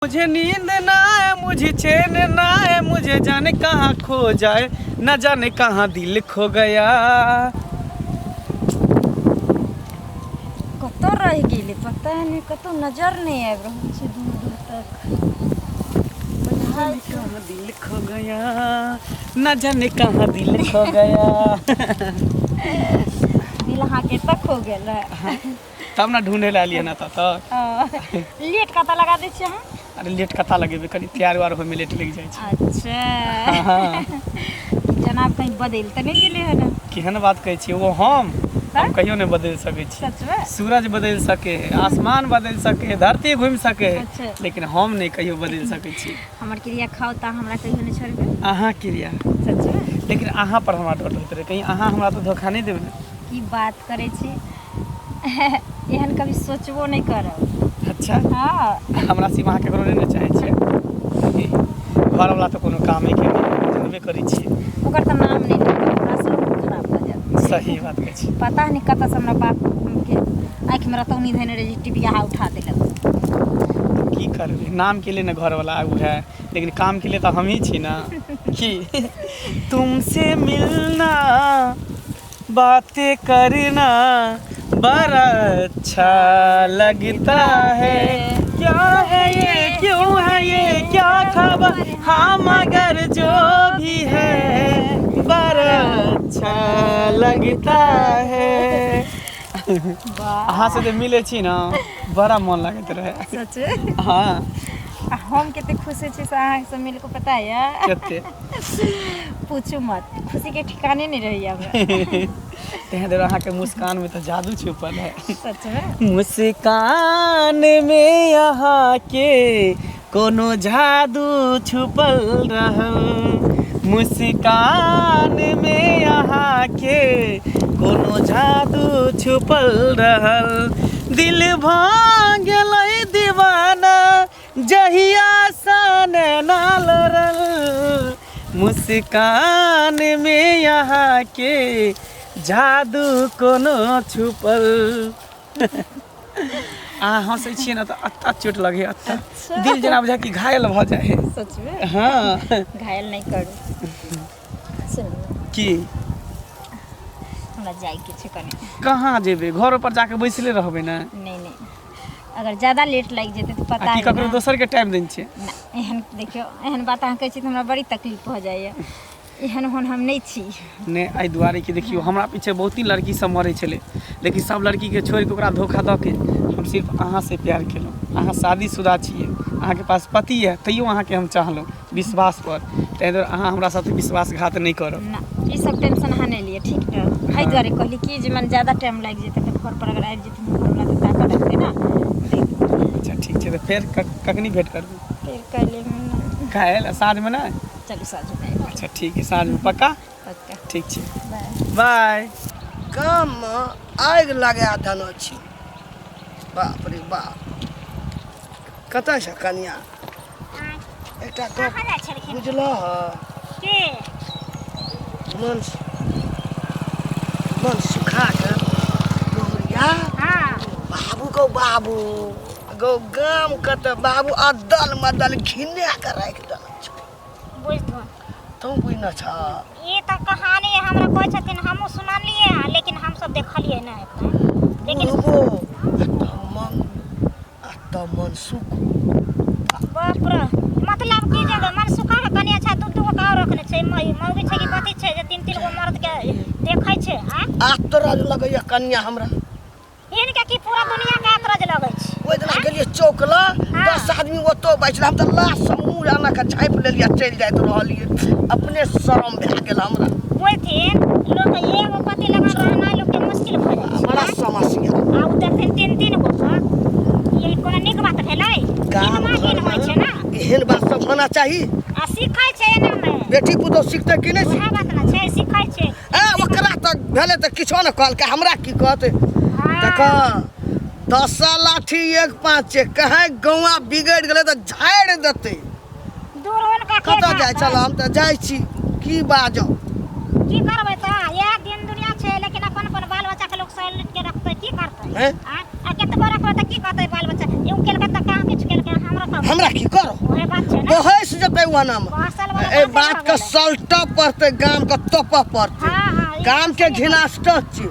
मुझे नींद ना आए, मुझे चैन ना आए, मुझे जाने कहाँ खो जाए, न जाने कहाँ दिल खो गया। कतऽ रहि गेलै पता नहि, कतौ नजर नहि आबि रहल छै दूर दूर तक। जाने कहाँ दिल खो गया, न जाने कहाँ दिल खो गया। दिल अहाँके तक हो गेल रहए। तब ने ढूंढे ला एलियै ना तब तक। लेट कतऽ लगा दै छियै अहाँ? अरे लेट कता लगेबै, कनि तैयार उयार होइमे लेट लागि जाइ छै। अच्छा। हँ। जनाब कहीं बदलि तऽ नहि गेलै हन? केहन बात कहै छियै, ओ हम कहियो नहि बदलि सकै छी। सचमे? सूरज बदलि सकै है, आसमान बदलि सकै है, धरती घुमि सकै है, लेकिन हम नहि कहियो बदलि सकै छी। हमर क्रिया खाउ तऽ हमरा कहियो नहि छोड़बै। अहाँ क्रिया? सचमे। लेकिन अहाँ पर हमरा डर होइत रहै, कहीं अहाँ हमरा तऽ धोखा नहि देबै ने? की बात करै छी, एहन कभी सोचबो नहि करब। अच्छा। हँ। हमरा सिवा अहाँ ककरो नहि ने चाहै छियै? घरवला तऽ कोनो कामेके नहि, जानबे करै छियै। ओकर तऽ नाम नहि लेब, हमरा से मोन खराब भऽ जायत। सही बात कहै छी। पता नहि कतऽसँ हमरा बापके आँखिमे रतौनी धयने रहै जे टिबियाहा उठा देलक। की करबै, नामके लिए ने घरवला आगू है, लेकिन कामके लिए तऽ हमही छी ने। की तुमसे मिलना, बातें करना बड़ा अच्छा लगता है, क्या है ये, क्यों है ये, क्या खबर, हाँ मगर जो भी है बड़ा अच्छा लगता है। वाह। अहाँ से जे मिलै छी ने, बड़ा मन लागैत रहे। सच? हँ। आ हम कते खुश होइ छी से अहाँसँ मिल कऽ, पता यऽ? कते? पूछू मत, खुशी के ठिकाने नहि रहैया हमरा। तें दुआरे अहाँके मुस्कान में तऽ जादू छुपल है। सच में। मुस्कान में अहाँके कोनो जादू छुपल रहल, मुस्कान में अहाँके कोनो जादू छुपल रहल, दिल भऽ गेलै दीवाना जहिया सन ना लड़ल, मुस्कान में अहाँके जादू कोनो छुपल। अहाँ हँसै छियै ने तऽ एत्ता चोट लगैए, एत्ता दिल जेना बुझाय कि घायल भऽ जाइ है। सचमे? हँ। घायल नहि करू, सुनू। की? हमरा जाइके छै कनि। कहाँ जेबै? घर पर जाके बैसले रहबै ने? नहि नहि, अगर ज्यादा लेट लागि जेतै तऽ आ पता की है ककरो ने। दोसरके टाइम दै छियै? ना, एहन देखियौ, एहन बात अहाँ कहै छी तऽ हमरा बड़ी तकलीफ भऽ जाइए। एहन ओहन हम नहि छी। नहि, एहि दुआरे कि देखियौ, हमरा पीछे बहुत ही लड़की सब मरै छलै, लेकिन सब लड़कीके छोड़िके, ओकरा धोखा दऽ के हम सिर्फ अहाँसँ प्यार केलहुँ। अहाँ शादीशुदा छियै, अहाँके पास पति यऽ, तैयो अहाँके हम चाहलहुँ विश्वासपर। ताहि दुआरे अहाँ हमरा साथे विश्वासघात नहि करब। ना, ई सब टेंशन अहाँ नहि लिअ, ठीक ने? एहि दुआरे कहली कि जे मने ज्यादा टाइम लागि जेतै तऽ घर पर अगर आबि जेथिन घरवला तऽ ताकऽ लगतै ने। अच्छा, ठीक छै, तऽ फेर कखनी भेँट करबै? फेर काल्हि। काल्हि साँझमे नहि? चलू, साँझमे आबि। अच्छा, ठीक है, साँझमे पक्का। पक्का। ठीक छै। बाय। बाय। गाममे आगि लगा देने छी, बाप रे बाप। कतऽ छै कनिया? एकटा गप कहाँ जाइ छलखिन? बुझलह? के? मन मन सुखा कऽ बहुरिया। बाबू गौ बाबू गौ, गाम के तऽ बाबू अदल मदल घिना कऽ राखि देने छौ। बुझथुन। तू बुझने छ? ई तऽ कहानी हमरा कहै छथिन, हमहूँ सुनलियै हँ, लेकिन हमसब देखलियै नहि एतऽ, लेकिन बुढ़बो आ तऽ मन आ तऽ मन सुख। बाप रे, मतलब की जे मनसुखा के कनिया छै, दू दू गो के और रखने छै। मौगी छै कि कथी छै जे तीन तीन गो मर्द के देखै छै? आ आ तोरा लगैया कनिया हमरा हिनके की पूरा दुनिया के अतरज लगै छै? ओहि दिना गेलियै चौक लग, 10 आदमी ओतौ बैसल, हम तऽ लाश से मुँह एना कऽ झाँपि लेलियै आ चलि जाइत रहलियै। अपने शरम भए गेल हमरा। बोलथिन, लोक एगो पति लगन रहनाइ लोक के मुश्किल भऽ जाइ छै। बड़ा समस्या। आ ओ देखथिन तीन तीन गो के, ई कोनो नीक बात भेलै? गाम घिनमा घिन होइ छै ने। एहन बात सब होना चाही? आ सीखै छै एना मे। बेटी पुतोह सीखतै कि नहि? उएह बात ने छै, सीखै छै। ए ओकरा तऽ भेलै तऽ किछो ने कहलकै, हमरा की कहतै? देख, 10 लाठी एक पाँच छै, कहीं गौआ बिगड़ि गेलै तऽ झाड़ि देतै। दूर हुनका के कतऽ जाइ कहतै? छल? हम तऽ जाइ छी, की बाजब? की करबै तऽ इएह दिन दुनिया छै, लेकिन अपन अपन बाल बच्चा के लोक सैलूट के रखतै, की करतै? हैं? आ आ केतबो रखबै तऽ की कहतै बाल बच्चा एगो केलकै तऽ कहाँ किछु केलकै हमरा तऽ हमरा की करो ओहे बात छै ने बहस जेतै ओना मे बहसल वाला एहि बाते बात भऽ के गेलै। सलटऽ पड़तै गाम के तोपऽ पड़तै हाँ हाँ ई गाम के घिनास्ट छी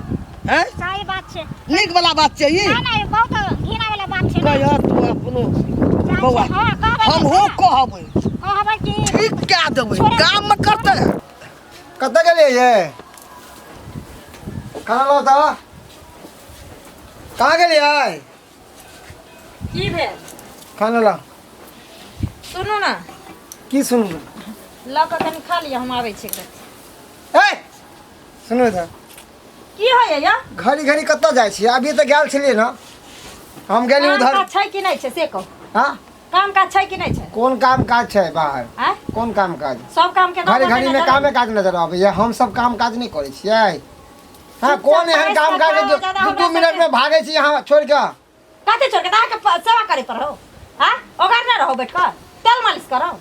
हैं सही बात छै नीक वाला बात छै ई ना ना ई बहुत घिना वाला बात छै ने कहिया तू अपनो जाइ छै, बौआ हाँ कहबै हमहूँ कहबै कहबै कि ठीक कए देबै गाम मे करतै कतऽ गेलियै ये खाना लाउ तऽ कहाँ गेलियै की भेल खाना लाउ सुनू ने की सुनू लऽ कऽ कनि खा लिअ हम आबै छी एक ए सुनू तऽ की होइए यौ घड़ी घड़ी कतऽ जाइ छियै अभी तऽ गेल छलियै ने हम गेली काम उधर काज छै कि नहि छै से कहू हाँ काम काज छै कि नहि छै कोन काम काज छै बाहर आँय कोन काम काज सब काम के घड़ी घड़ी में कामे काज नजर आबैया हम सब काम काज नहि करै छियै हाँ कोन एहन काम काज है जो दू दू मिनट में भागै छी यहाँ छोड़ के कथी छोड़ के अहाँके सेवा करे पर हो हाँ ओगार ना रहो बैठ कर तेल मालिश करो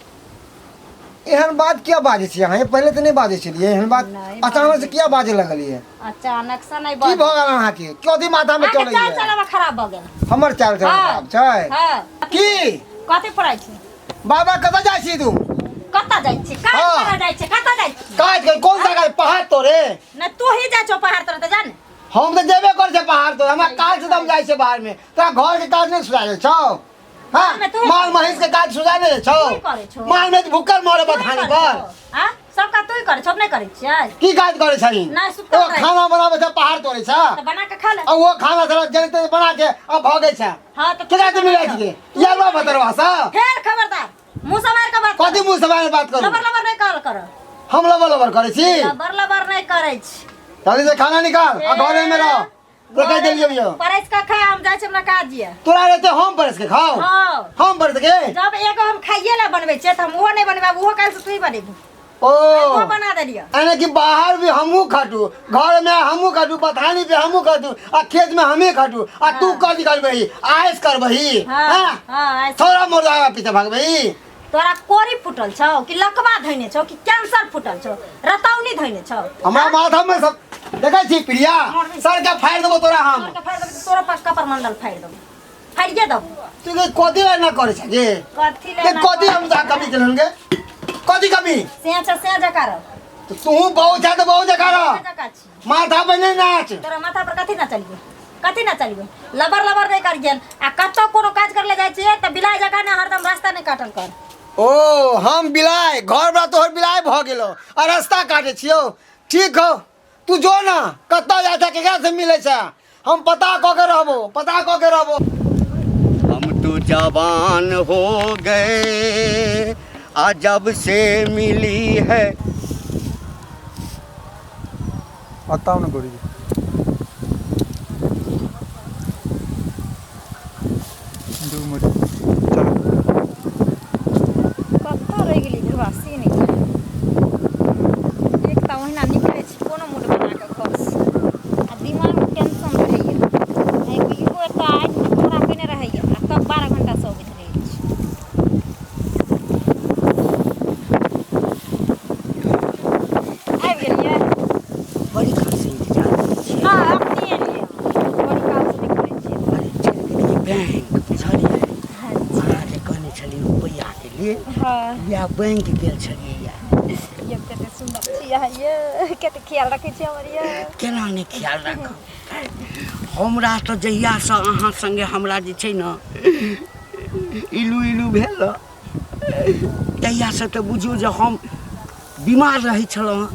एहन बात किया बाजै छी अहाँ पहिले तऽ नहि बाजै छलियै एहन बात नहि अचानक से किया बाजै लगलियै अचानक से नहीं की बाज भऽ गेल अहाँके कथी माथा में अहाँके चाल चलैया चलावा खराब भऽ गेल हमर चाल चल हाँ। खराब छै हाँ की कथी पढ़ै छी बाबा कतऽ जाइ छी तू कतऽ जाइ छी काज हाँ। करऽ जाइ छी कतऽ जाइ छी काज कर कोन सा काज पहाड़ तोरे नहि तू ही जाइ छौ पहाड़ तर तऽ जा ने हम तऽ जेबे करै छै पहाड़ तोरे हमरा काज से तऽ हम जाइ छै बाहर में तोरा घर के काज नहि सुझाइ छौ हाँ घरमे तू ही माल महींस के काज सुझाइ नहि छौ तू ही करै छौ। माल महींस भूखल मरे तू ही बथानी करै पर छौ। आँ सब काज तू ही करै छौ हम नहि करै छियै की काज करै छही नहि, सुतल ओ रहै। खाना बनाबै छै पहाड़ तोड़ै छै तऽ बना कऽ खा ले आ ओ खाना साला जनिते बना के आ भगै छै हाँ तऽ केकरा से मिलै छियै यारवा भतरवा सँ फेर खबरदार मुँह समार के बात कथी मुँह से बात करू लबर लबर नहीं कहल कर हम लबर लबर करै छी लबर लबर नहीं करै छी जल्दी से खाना निकाल आ घरे में रह तो कह देलियो यो परस के खा हम जाइ छी हमरा काज ये तोरा रहते हम परस के खाओ हाँ हम परस के जब एगो हम खाइए ला बनबै छियै तऽ हम ओहो नहीं बनबै ओहो काल्हि से तू ही बनेबू ओ ओहो बना देलियै यानी कि बाहर भी हमहूँ खटू घर में हमहूँ खटू बथानी पे हमहूँ खटू आ खेत में हमें खटू आ तू कथी करबही आयस करबही हाँ हाँ हाँ ऐसे। थोड़ा मोर पीछे भागबही तोरा कोरी फूटल छौ कि लकवा धैने छौ कि कैंसर फूटल छौ रतौनी धैने छौ हमरा माथा में सब देखै छी प्रिया सर के फाड़ि देबो तोरा हम तोर के फाड़ि देबौ तऽ तोरो पास कपर मंडल फाड़ि देबौ फाड़िए देबौ तू के कथी ला ना करै छै गे कथी ले के कथी हम जा कमी केलन गे कथी कमी से छ से जका रह तो तू बहुत ज्यादा बहुत जगह से रह जका छी माथा पे नहीं नाच तोरा माथा पर कथी ना चलिए कथी ना चलिए लबर लबर नहीं करियन आ कतौ कोनो काज कर ले जाइ छियै तऽ बिलाइ जकाँ ने हरदम रास्ता नहीं काटल कर ओ हम बिलाय घर बला तोहर बिलाय भऽ गेलो आ रास्ता काटे छियौ ठीक हौ तू जो ना कतऽ जाइ छै केकरा से मिलै छै हम पता कऽ के रहबो पता कऽ के रहबो हम तो जवान हो गए आ जब से मिली है बताउ ने गौरी दू मिनट चलो कतऽ रहि गेली बुढ़वा से नहि जाने। एक तऽ ओहिना निकलै छी कोनो मूड बना कऽ घरसँ आ दिमागमे टेंशन रहैए एगो इहो एतऽ आबि कऽ पूरा केने रहैए आ तब 12 घण्टासँ अबैत रहै छै आबि गेलियै बड़ी काल से इंतजार करै छी ना अपने एलियै बड़ी काल से निकलै छियै अरे चलि गेलियै बैंक बुझलियै अहाँ जे कहने छलियै रुपैआके लेल हँ इएह बैंक गेल छलियै ये कते सुन्दर छी अहाँ ये कते ख्याल रखै छी हमर ये केना नहि ख्याल राखब हमरा तऽ जहियासँ अहाँ सङ्गे हमरा जे छै ने इलू इलू भेल ने तहियासँ तऽ बुझियौ जे हम बीमार रहै छलहुँ हँ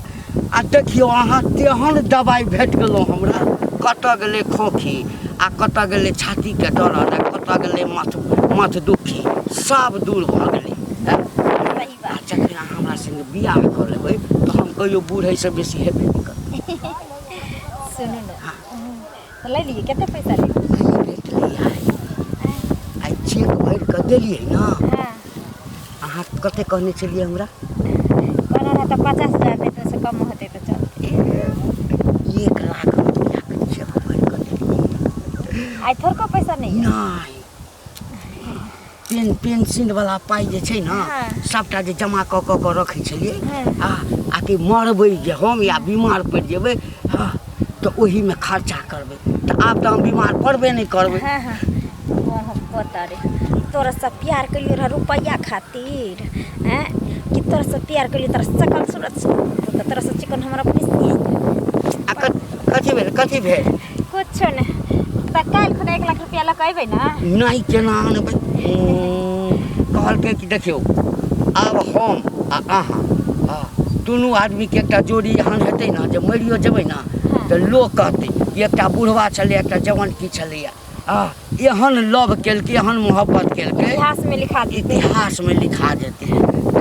आ देखियौ अहाँ तेहन दबाइ भेट गेलहुँ हमरा कतऽ गेलै खोखी आ कतऽ गेलै छातीके दर्द आ कतऽ गेलै माथ माथ दुखी सब दूर भऽ गेलै सही आ जखन अहाँ हमरा सङ्गे बियाह कऽ लेबै तऽ हम कहियो बूढ़ैसँ बेसी हेबे नहि करबै सुनू ने तऽ लै लियै कते पैसा लेबै भेटलै आइ आइ चेक भरि कऽ देलियै ने हँ अहाँ कते कहने छलियै हमरा कहना रहै तऽ 50,000 देतै ओहिसँ कम होतै तऽ चलतै 1 लाख रुपैआके चेक भरि कऽ देलियै आइ थोड़को पैसा नहि यऽ नहि पेंशन वाला पाइ जे छै ने हाँ। सबटा जे जमा कऽ कऽ कऽ रखै छलियै हाँ। आ आ कि मरबै जे हम या बीमार पड़ि जेबै हँ तऽ ओहीमे खर्चा करबै तऽ तऽ आब तऽ हम बीमार पड़बे नहि करबै। हाँ हाँ, पता रे तोरा से प्यार कलियो रह रुपैया खातिर, हैं कि तोरा से प्यार कलियो तोरा सकल सूरत से, तो तोरा से चिकन हमरा बेसी। आ कथी भेल, कथी भेल? कुछो नहीं। तऽ काल्हि खुना 1 लाख रुपया लऽ कऽ अयबै ने? नहि, केना आनबै? कहलकै कि देखियौ आब हम आ अहाँ दुनू आदमीके एकटा जोड़ी एहन हेतै ने जे मरियो जेबै ने तऽ लोक कहतै कि एकटा बुढ़वा छलै, एकटा जवानकी छलैया, आ एहन लव केलकै, एहन मोहब्बत केलकै, इतिहासमे लिखा देतै। इतिहासमे लिखा जेतै।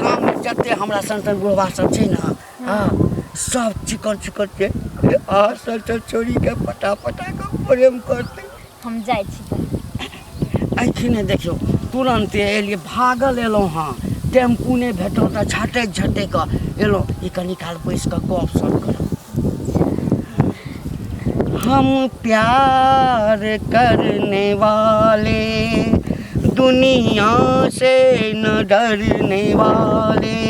गाममे जते हमरा सन सन बुढ़वा सब छै ने, हँ, सब चिकन चिकन के आ सन सन छोड़ीके पटा पटा कऽ प्रेम करतै। हम जाइ छी तऽ। एखने देखियौ तुरन्ते एलियै, भागल एलहुँ हँ, टेम्पू नहि भेटल तऽ झटकि झटकि कऽ एलहुँ। ई कनी काल बैसि कऽ गप सप करब। हम प्यार करने वाले, दुनिया से न डरने वाले,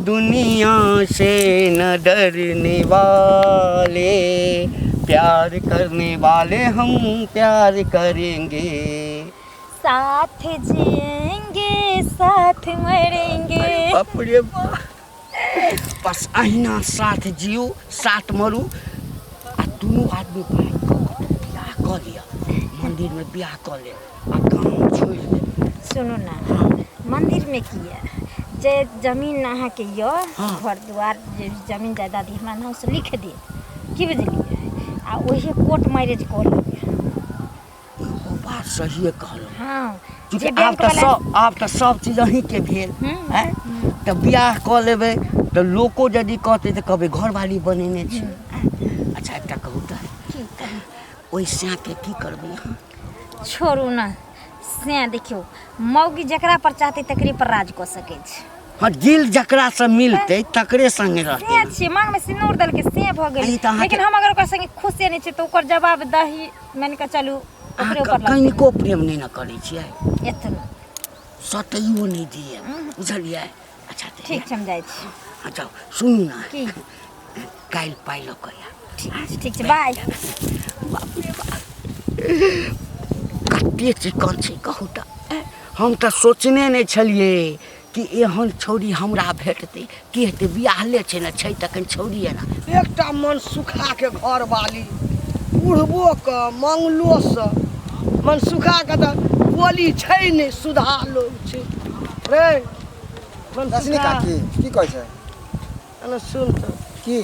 दुनिया से न डरने वाले, प्यार करने वाले हम प्यार करेंगे, साथ जिएंगे साथ मरेंगे। बाप रे बाप, बस अहिना साथ जियू साथ मरू आ दुनू आदमी भागि कऽ कतहु बियाह कऽ लिअ, मन्दिरमे बियाह कऽ लेब आ गाम छोड़ि देब। सुनू ने, मन्दिरमे किया, जे जमीन अहाँके यऽ, घर दुआर जे जमीन जायदाद हमरा नामसँ लिख देब, की बुझलियै, आ ओहे कोर्ट मैरेज कऽ लिअ। इहो बात सहिए कहलहुँ। हाँ, चूँकि जे आब बैंक तऽ वाला सब, आब तऽ सब चीज अहीँके भेल, आँय, तऽ बियाह कऽ लेबै तऽ लोको यदि कहतै तऽ कहबै घरवाली बनेने छी। अच्छा एकटा कहू तऽ, की कहू? ओहि सैँके की करबै अहाँ? छोड़ू ने सैँ, देखियौ मौगी जकरा पर चाहतै तकरे पर राज कऽ सकै छै। हँ, दिल जकरासँ मिलतै तकरे संगे रहतै। सैँ छियै, माँगमे सिनूर देलकै से भऽ गेलै, ई तऽ अहाँके- लेकिन हम अगर ओकरा संगे खुशे नहि छियै तऽ ओकर जवाब दही मानि कऽ चलू ओकरे अहाँ ऊपर लगतै। कनिको प्रेम नहि ने करै छियै? एतना सटैयो नहि दियै, बुझलियै? अच्छा तऽ ठीक छै, हम जाइ छी। अच्छा सुनू ने, की? काल्हि पाइ लऽ कऽ आयब। ठीक छै, ठीक छै, बाय। बाप रे बाप, कते चिकन छै कहू तऽ। हम तऽ सोचने नहि छलियै कि एहन छौड़ी हमरा भेटतै। की हेतै, बियाहले छै ने, छै तखन छौड़ी एना। एकटा मन सुखा के घरवाली बुढ़बो के मंगलो से मन सुखा के तऽ बोली छै नहि, सुधा लोग छै रे मन रश्मि सुखा। काकी की कहै छै? एना सुन तऽ। की?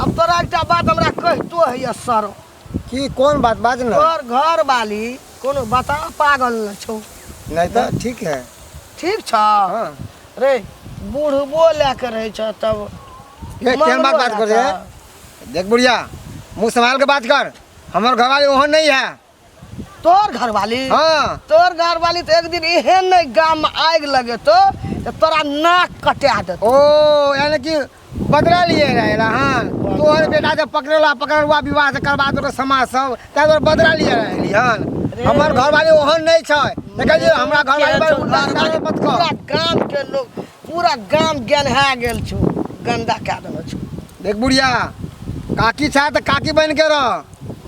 अब तोरा एकटा बात हमरा कहितो होइए सर। की, कोन बात? बाज ने। तोहर घरवाली कोनो बता पागल न छौ? नहीं तऽ ठीक है। ठीक छ? हाँ। रे बुढ़बो लए के रहै छ तब ये केहन बात बात कर रहे? देख बुढ़िया, मुँह संभाल के बात कर, हमर घरवाली ओहन नहीं है। तोहर घरवाली? हाँ। तोहर घरवाली तऽ एक दिन एहन नहि गाम में आगि लगेतो तऽ तोरा नाक कटा देतो। ओ यानी कि बदला लिए रहे हाँ, तोहर बेटा जब पकड़ेला पकड़ुआ विवाह से करवा दो समाज सब, ताहि दुआरे बदला लिए रहे हन। हमर घरवाली ओहन नहीं छै, देखलियै हमरा घरवाली पर उल्टा सीधा मत कह। पूरा गाम के लोग, पूरा गाम गेन्हा गेल छौ, गंदा कए देने छौ। देख बुढ़िया, काकी छै तऽ काकी बन के रह,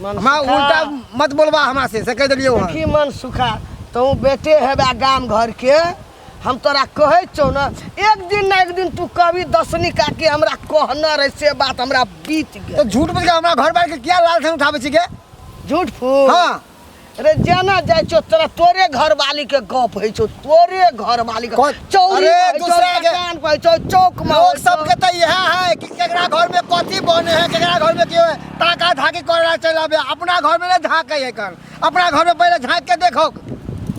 मन हमरा सुखा। उल्टा मत बोलबा हमरा से, से कहि देलियौ हन। देखी मन सुखा, तू बेटे हेबे गाम घर के, हम तोरा कहै छौ ने, एक दिन न एक दिन तू कभी दसनी काकी हमरा कहने रहे से बात हमरा बीत गेल। तऽ झूठ बोल के हमरा घर बार के किया लाल छन उठाबै छी के? झूठ फूस? हाँ। रे जेना जाइ छौ तोरा तोरे घरवाली के गप होइ छौ, तोरे घरवाली के चौरी अरे होइ छौ, दूसरा के दुकान पर होइ छौ, चौक में लोग होइ छौ। सबके तऽ इएह है कि केकरा घर में कथी बने है, केकरा घर में की है, ताका झाकी कर चलि आबे, अपना घर में नहीं झाँके है कर, अपना घर में पहले झाँक के देखो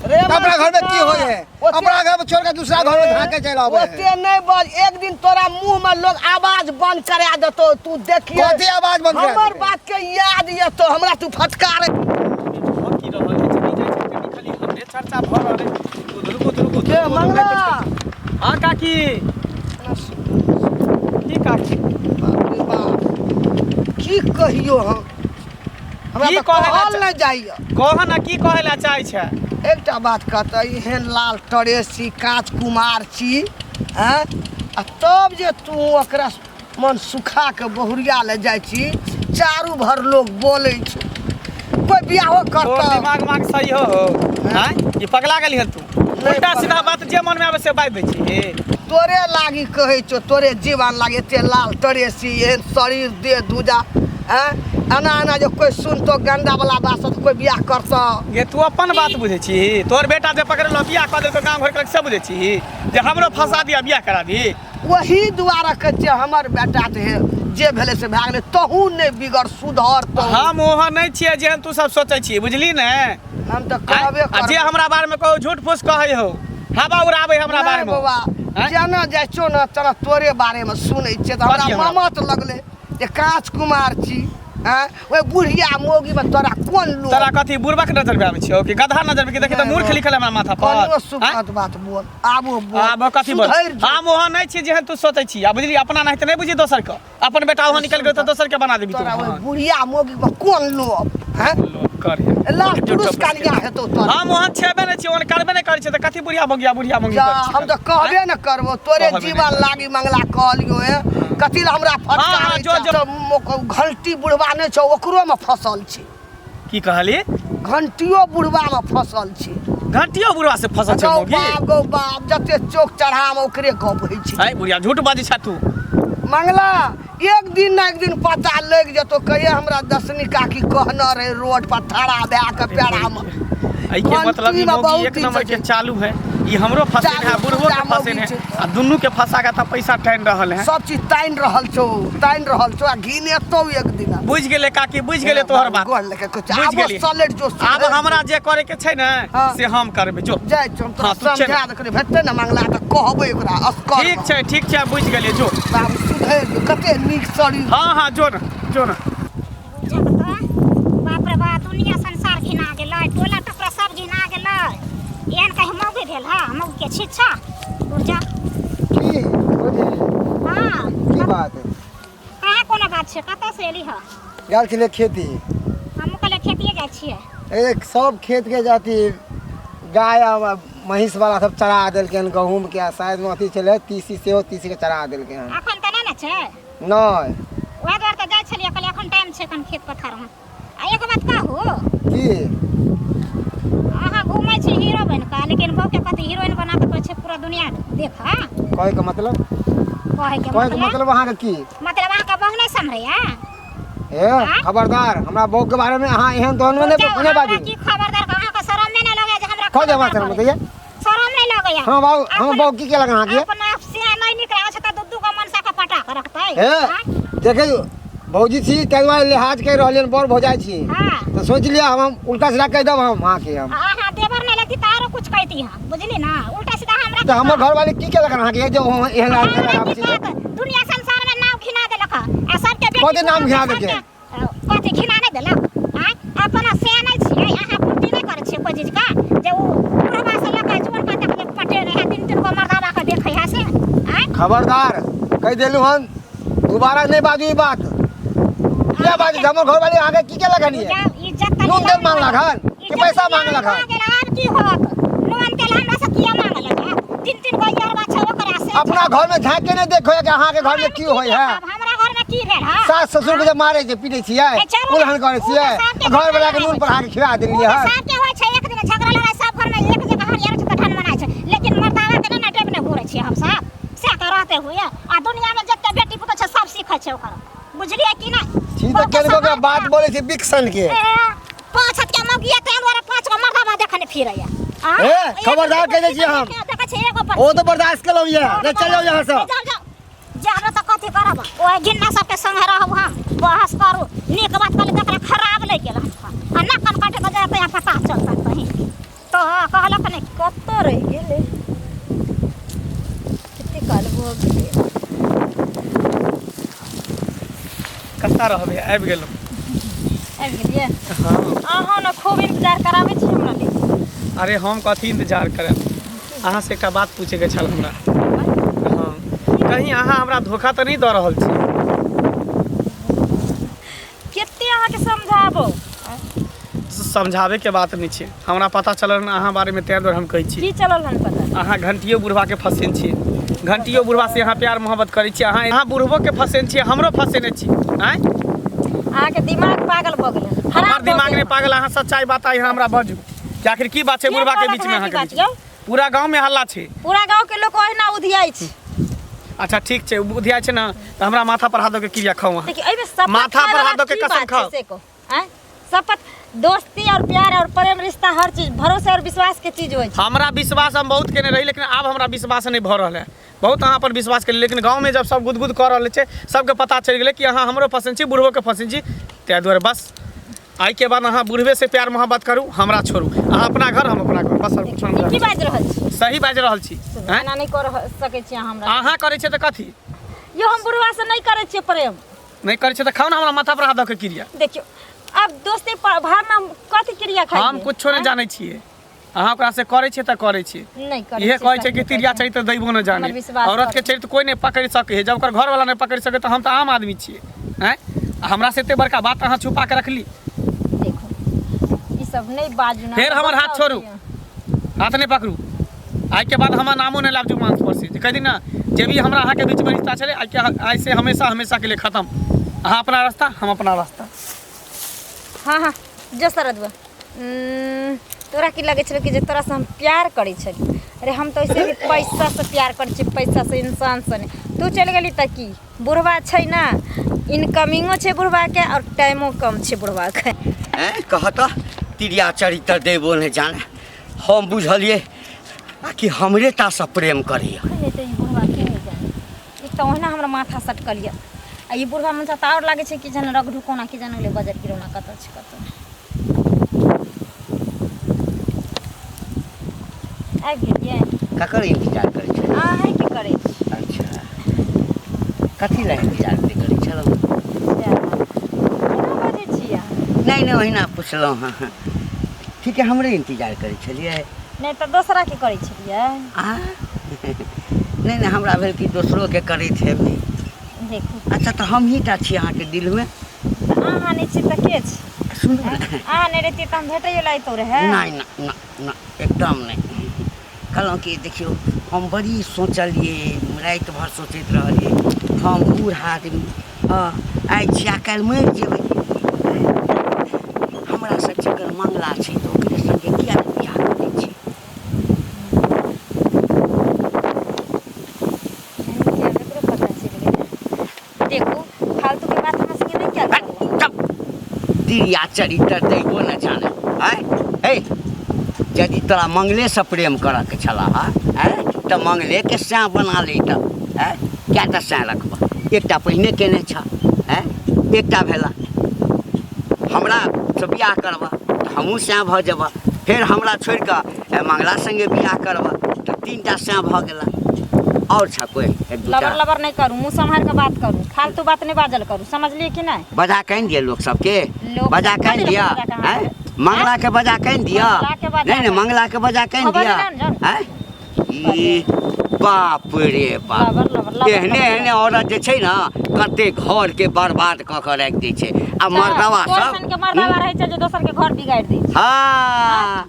रे अपना घर में की मनसुखा, होय है, ओते- अपना घर में छोड़ के दूसरा घर में झाँके चलि आबे है। ओते नहीं बज, एक दिन तोरा मुंह में लोग आवाज बंद करा देतो, तू देखिए। कथी आवाज बंद करा हमर देतै? बात के याद ये तो हमरा तू फटकार। भऽ की रहल है? चलि जाइ छै कनि, खाली हमरे चर्चा भऽ रहल है। रुकू रुकू रुकू। के मंगला? हाँ काकी। की काकी? बाप रे बाप, की कहियो हम, हमरा की तऽ कहै ला कहल नहि जाइए। कह ना, की कहै ला चाहै छै? एकटा बात कहतै, एहन लाल टरेस छी, काँच कुमार छी, आँय, आ तब जे तू ओकरा मन सुखा के बहुरिया ले जाइ छी, चारू भर लोग बोलै छौ। कोई बियाहो तोर करतौ। दिमाग माग सही हो हो आँय ई पगला गेली हन तू। उल्टा सीधा बात जे मन में आवे से बाजि दै छी। तोरे लागी कहै छौ, तोरे जीवन लागी एते लाल तरेसी एहन शरीर देह दूजा हैं, एना एना जे कोई सुनतो गंदा वाला बात से कोई बियाह करतो। गे तू अपन बात बुझै छी, तोर बेटा जे पकड़लो बियाह कऽ देलको गाँव घर के से बुझै छी जे हमरो फंसा दिया बियाह करा दी। वही दुआरे कहै छियै हमर बेटा तऽ हे जे भेलै से भए गेलै, तहू नहि बिगड़ सुधर तहू। हम ओहन नहि छियै जेहन तू सब सोचै छी, बुझली ने? हम तऽ कहबे आ जे करबै। हमरा बारे में कहू झूठ फूस कहै हो, हवा उड़ाबै हमरा बारे में। बौआ जेना जाइ छौ ने तेना तोरे बारे में सुनै छियै तऽ हमरा कथी हमरा? ममत लगलै जे काँच कुमार छी हैं, ओहि बुढ़िया मौगी में तोरा कोन लोभ? तोरा कथी बुढ़बक नजर में आबै छियौ कि गधा नजर में? कि देखी तऽ मूर्ख लिखल हमरा माथा पर। कनियो आँय? सुखद बात बोल, आबो बोल। आब कथी बोल? सुधरि जो। हम ओहन नहि छी जेहन तू सोचै छी, आ बुझली अपना नहीं तऽ नहि बुझी दोसर के, अपन बेटा ओहन निकलि गेल तऽ दोसर के बना देबी तू। तोरा ओहि बुढ़िया मौगी में कोन लोभ हैं? लोभ कर हे। लाल पुरुष कनिया हेतौ तोरा। हम ओहन छेबे नहि छी, ओहन करबे नहि करै छी तऽ कथी बुढ़िया मौगिया बुढ़िया मौगी जा, करै छी? हम तऽ कहबे ने करबो, तोरे कहबे नहि जीवन करबो। लागी मंगला कहलियो हे, कथी लए हमरा हाँ, हाँ, फटकारै जो, छै? जो। तऽ घंटी बुढ़बा नहि छौ ओकरो में फसल छै। की कहली? घंटियो बुढ़बा में फसल छै। घंटियो बुढ़वा से फसल छै गौ मौगी? बाप गौ बाप, जते चौक चढ़ा में ओकरे गप होइ छै। है बुढ़िया झूठ बाजै छै तू। मंगला एक दिन ना एक दिन पता लग जतो, कहिए हमरा दसनी काकी कहना रहे रोड पर ठड़ा भए के पेड़ा में। एहि के मतलब ई घंटी में मौगी बहुत एक चीज नंबर के छै। चालू है, ई हमरो फसे है, चालू बुढ़बो के पूरा फसे मौगी है, छै। आ दुनू के फंसा के त पैसा टाइन रहल है। सब चीज तानि रहल छौ, तानि रहल छौ, आ घिनेतौ एक दिन। बुझि गेलै काकी, बुझि गेलै तोहर बात। गोर लेके कहै छै, बुझि आबो गेलियै। सलेट जो आब हमरा जे करे के छै ने हाँ। से हम करबै, जो। जाइ छौ, हम तोरा हाँ, तू चल। समझा दे, भेटतै ने मंगला तऽ कहबै ओकरा असकर। ठीक छै, ठीक छै, बुझि गेलियै, जो। बाबू सुधरि जो, कते नीक शरीर। हाँ हाँ, जो ने, जो ने। बाप रे बाप, दुनिया संसार घिना गेलै, टोला टपरा सब घिना गेलै। एहन कहीं मौगी भेल है? मौगी के छिच्छा दूर जा। की भौजी? हाँ। की बात? कहाँ कोनो बात छै, कतऽ से एली है? गेल छलै खेती। हमहूँ कहलियै खेतिए जाइ छियै। एक सब खेत के जाती गाय आ महींस वाला सब चरा देलकै हन गहूम के, आ शायद में अथी छलै तीसी, सेहो तीसी के चरा देलकै हन। अखन तऽ नहि ने छै? नहि। वएह दुआरे तऽ जाइ छलियै, कहलियै अखन टाइम छै कन खेत पथारमे। आ एगो बात कहू? की? अहाँ घूमै छी हीरो बनि कऽ, लेकिन बहू के कथी हीरोइन बना कऽ कहै छै पूरा दुनिया देख। कहै के मतलब? कहै के कहै के मतलब अहाँके की? मतलब अहाँके बहू नहि सम्हरैया? ए खबरदार, हमरा बहू के बारे में अहाँ एहन तहन नहि जाउ, नहि बाजू। हमरा की खबरदार, अहाँके शरम नहि लगैया जे हमरा कह जाउ, खबरदार शरम कहै? दैया? शरम नहि लगैया? हाँ बाबू, हाँ बहू की केलक अहाँके? अपना से नहि निकलै छै तऽ दू दू गो मनसा के पटा के रखतै। हे देखै भौजी छी ताहि दुआरे लिहाज कहि रहलियै, बड़ भौजाइ छी। हाँ। तऽ सोचि लिअ हम उल्टा सीधा कहि देब हम अहाँके। हम अहाँ देवर नहि लगती तऽ आरो कुछ कहती हम, बुझली ना? उल्टा सीधा हमरा तऽ हमर घरवाली की केलक अहाँके जे एहन आदमी लगाबै छी? दुनिया संसार में नाम घिना देलक आ सबके बेटी कथी नाम घिना देलकै? कथी घिना नहि देलक? आँय अपना से नहि छियै अहाँ, पूर्ति नहि करै छियै कोइ चीज का, जे ओ बुढ़वा से लऽ कऽ जुअनका तक जे पटे रहै, तीन तीन गो मर्दाबा के देखै है से। आँय खबरदार कहि देलहुँ हन, दोबारा नहि बाजू ई बात। किया बाजू? हमर घरवाली अहाँके की केलक हन? इज्जत नून तेल मांगलक हन कि पैसा मांगलक हन? आब की होत? नून तेल हमरा से किया मांगलक? तीन तीन गो यारबा छै ओकरा से। अपना घर में झाँक के नहीं देखो कि अहाँके घर में की होय है। हमरा घर में की भेल है? सास ससुर के जे मारे छै, पीटे छियै, उलहन करै छियै, घर वाला के नून पर अहाँके खिला देलियै हन। सबके होय छै एक दिन झगड़ा लड़ाई, सब घर में एक जगह हरियर छै तऽ ठन मनाइ छै, लेकिन मर्दावा के ने टेप ने घूरै छियै हम सब से तऽ रहते हुए। आ दुनिया में जते बेटी पुतोह छै सब सीखै छै ओकर, बुझलियै कि नहि? छी तऽ केनको के बात बोलै छै बिकसन के। 5 हाथ के मौगिया तें दुआरे 5 गो मर्दावा देखने फिरैया। ए खबरदार कहि दै छियै हम। देखै छै एगो पर। ओ तऽ बर्दाश्त केलहुँ ये, नहि चल जाउ यहाँ से। जाउ जाउ, जाबे तऽ कथी करब? ओहि घिन्ना सबके संगे रहब हम, बहस करू, नीक बात कहली तकरा खराब लागि गेल आ नाक कान काटे के जाय तऽ पता चलतै कहीं तऽ कहलक नहि। कतऽ रहि गेलै? कते काल भऽ गेलै? कतऽ रहबै, आबि गेलहुँ। आबि गेलियै? हाँ। अहाँ ने खूब इंतजार कराबै छी हमरा लेल। अरे हम कथी इंतजार करब? अहाँ से एकटा बात पूछैके छल हमरा। हाँ, कहीं अहाँ हमरा धोखा तऽ नहि दऽ रहल छी? कते अहाँके समझाबो? समझाबैके बात नहि छै, हमरा पता चलल हन अहाँ बारेमे, ताहि दुआरे हम कहै छी। की चलल हन पता? अहाँ घंटियो बुढ़बाके फसेन छी, घंटियो बुढ़बा से अहाँ प्यार मोहब्बत करै छी। अहाँ बुढ़बोके फसेन छी, हमरो फसेने छी। आँय अहाँके दिमाग पागल भऽ गेल हन। खराब हमर भऽ दिमाग गेल नहि पागल अहाँ सच्चाई बात आई हमरा बाजू कि आखिर की बात छै के बुढ़बा के कहलक बीच में अहाँके अहाँके बात बीच यौ? पूरा गाँव में हल्ला छै पूरा गाँव के लोक ओहिना उधियाइ छै अच्छा ठीक छै बुधिया छै ने तऽ हमरा माथा पर हाथ दऽ के क्रिया खाउ अहाँ देखियौ एहिमे शपथ माथा खाय पर वाला हाथ दऽ के की कसम बात छै खाउ। से कहू आँय शपथ दोस्ती और प्यार और प्रेम रिश्ता हर चीज भरोसे और विश्वास के चीज होइ छै हमरा विश्वास हम बहुत केने रही लेकिन आब हमरा विश्वास नहि भऽ रहल है बहुत अहाँ पर विश्वास केली लेकिन गाँवमे जब सब गुदगुद कऽ रहल छै सबके पता चलि गेलै कि अहाँ हमरो पसन्द छी बुढ़बोके पसन्द छी ताहि दुआरे बस आइके बाद अहाँ बुढ़बे से प्यार मोहब्बत करू हमरा छोड़ू अहाँ अपना घर हम अपना घर बस आओर कुछो ई की नहि बाजि रहल छी सही बाजि रहल छी आँय? एना नहि कऽ सकै छी अहाँ हमरा अहाँ करै छियै तऽ कथी यौ हम बुढ़वा से नहि करै छियै प्रेम नहि करै छियै तऽ खाउ ने हमरा माथा पर हाथ दऽ के क्रिया देखियौ आब दोस्ती भावना हम कथी क्रिया खाइ हम कुछो नहि जानै छियै अहाँ ओकरा से करै छियै तऽ करै छियै नहि करै इहे छियै, कहै छै कि सही तिरिया कहै चरित्र दैबो नहि जाने हमर विश्वास औरत के करू। चरित्र कोइ नहि पकड़ि सकै है जब ओकर घरवाला नहि पकड़ि सकै तऽ हम तऽ आम आदमी छियै आँय आ हमरा से एते बड़का बात अहाँ छुपा के रखली छियै। देखू ई सब नहि बाजू ना फेर हमर हाथ छोड़ू। हाथ नहि पकड़ू आइके बाद हमर नामो नहि लाब जुमान पर से जे कहि दी ने जे भी हमरा अहाँके बीचमे रिश्ता छलै आइके आइ से हमेशा हमेशाके लिए खतम अहाँ अपना रास्ता हम अपना रास्ता हाँ हाँ जो शरदुआ तोरा की लगै छलो कि जे तोरासँ हम प्यार करै छली अरे हम तऽ वैसे भी पैसासँ प्यार करै छी पैसासँ इंसानसँ नहि तू चलि गेली तऽ की बुढ़वा छै ने इनकमिंगो छै बुढ़वाके आओर टाइमो कम छै बुढ़वाके हैं कह तऽ तिरिया चरित्र देबो नहि जाने हम बुझलियै आ कि हमरे टा से प्रेम करैया नहि तऽ ई बुढ़वा के नहि जाने एक तऽ ओहिना हमरा माथा सटकल यऽ आ ई बुढ़वा मन तऽ आओर लागै छै कि जेना रगड़ू कोना कि जाने गेलै बजर गिरौना कतऽ छै कतऽ नहि। आबि गेलियै ककर इंतजार करै छलियै अहाँ की करै छी अच्छा कथी लए इंतजार करै छलहुँ केना बजै छी अहाँ नहि नहि ओहिना पुछलहुँ हँ ठीक है हमरे इंतजार करै छलियै नहि तऽ दोसरा के करै छलियै आ नहि नहि हमरा भेल कि दोसरोके करैत हेबै देखू अच्छा तऽ हमही टा छी अहाँके दिलमे तऽ अहाँ नहि छी तऽ के छी सुनू ने अहाँ नहि रहितियै तऽ हम भेटैयो लए अयतहुँ रहए नहि नहि नहि नहि एकदम नहि कहलहुँ कि देखियौ हम बड़ी सोचलियै राति भरि सोचैत रहलियै हम बूढ़ आदमी हँ आइ छी आ काल्हि मरि जेबै हमरा से जकर मंगला छै तऽ ओकरे संगे किया नहि बियाह करै छी ककरो पता चलि गेलै देखू फालतू के बात हमरा संगे नहि कयल करू तिरिया चरित्र दैबो न जाने आँय हे यदि तोरा मंगलेसँ प्रेम करऽके छलऽ हँ आँय तऽ मंगलेके सैं बना लैतऽ आँय कएटा सैं रखबऽ एकटा पहिने केने छऽ आँय एकटा भेला हमरा से बियाह करबऽ तऽ हमहूँ सैं भऽ जेबऽ फेर हमरा छोड़ि कऽ मंगला सङ्गे बियाह करबऽ तऽ तीनटा सैं भऽ गेला आओर छऽ कोइ एक दूटा लबर लबर नहि करू मुँह सम्हारि कऽ बात करू फालतू बात नहि बाजल करू समझलियै कि नहि बजा कऽ आनि दिअ लोक सबके लोक बजा कऽ आनि कथी लए दिअ बजा कऽ अहाँ आँय मंगला के बजा कऽ आनि दिअ मंगलाके बजा नहि नहि कऽ। मंगला के बजा कऽ आनि खबर दिअ नहि जान। आँय ई बाप रे बाप लबर लबर लबर एहने एहने औरत जे छै ने कते घर के बर्बाद कऽ कऽ राखि दै छै आ मर्दवा सब के मर्दवा रहै छै जे दोसर के घर बिगाड़ि दै छै हाँ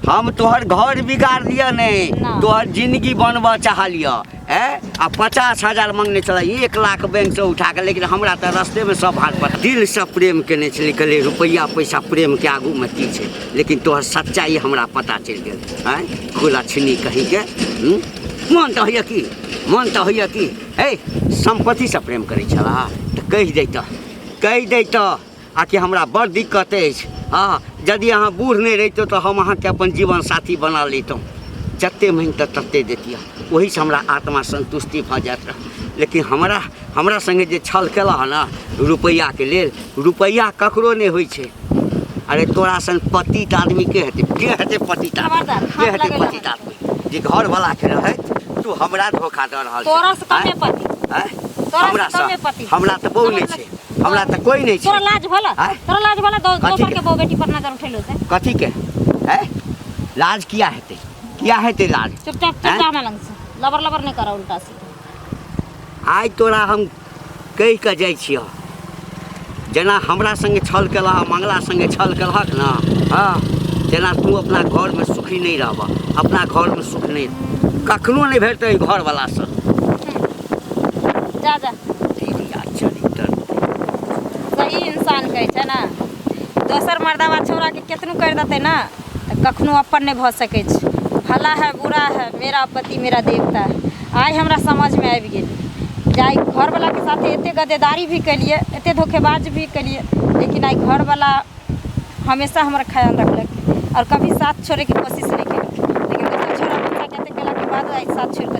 हम तोहर घर बिगाड़ लिअ नहि ना। तोहर जिंदगी बनबऽ चाहलिअ ऐं आ 50,000 मंगने छलै 1 लाख बैंकसँ उठा कऽ लेकिन हमरा तऽ रस्तेमे सब हाथ पर दिलसँ प्रेम केने छलै कहलियै रुपैआ पैसा प्रेमके आगूमे की छै लेकिन तोहर सच्चाइ हमरा पता चलि गेल आँय कुलक्षणी कहीँके हूँ? मन तऽ होइए की मन तऽ होइए की हे सम्पत्तिसँ प्रेम करै छलाह तऽ कहि दैतह कहि दैतह आ कि हमरा बड़ दिक्कत अछि हँ यदि अहाँ बूढ़ नहि रहितहुँ तऽ हम अहाँके अपन जीवन साथी बना लैतहुँ जतेक माँगितऽ ततेक दैतियै ओहीसँ हमरा आत्मा सन्तुष्टि भऽ जाइत रहए लेकिन हमरा हमरा सङ्गे जे छल केलह ने रुपैआके लेल रुपैआ ककरो नहि होइ छै अरे तोरा सन पतित आदमी के हेतै के हेतै पतित आदमी खबरदार, के हाथ हेतै लगेलह। पतित आदमी जे घरवलाके रहैत तू हमरा धोखा दऽ रहल तोरा से कमे पति आँय? तोरा से हमरा कमे से पति। हमरा तऽ बहु नहि छै हमरा तऽ कोइ नहि तोरा छै लाज भला आँय? तोरा लाज भला कथी दोसर के? के बहु बेटी पर नजर उठेलो से कथी के है लाज किया हेतै किया हेतै लाज चुपचाप आँय? चुपचाप हमरा लग से लबर लबर नहि कर उल्टा सीधा आइ तोरा हम कहि कऽ जाइ छियह जेना हमरा सङ्गे छल केलह मंगला सङ्गे छल केलहक ने हँ तेना तू अपना घरमे सुखी नहि रहबह अपना घरमे सुख नहि कखनो नहि भेटतै एहि घरवलासँ जा जा तिरिया चरित्र सही ई इंसान कहै छै ने। दोसर मर्दाबा छौड़ाके केतनो करि देतै ने तऽ कखनो अपन नहि भऽ सकै छै। भला है बुरा है, मेरा पति मेरा देवता है। आइ हमरा समझमे आबि गेल जे आइ घरवलाके साथे एते गद्देदारी भी केलियै, एते धोखेबाज भी केलियै, लेकिन आइ घरवला हमेशा हमर ख्याल रखलक और कभी साथ छोड़ैके कोशिश नहि केलक। लेकिन दोसर छौड़ा बच्चाके एते केलाके बाद आइ साथ छोड़ि कऽ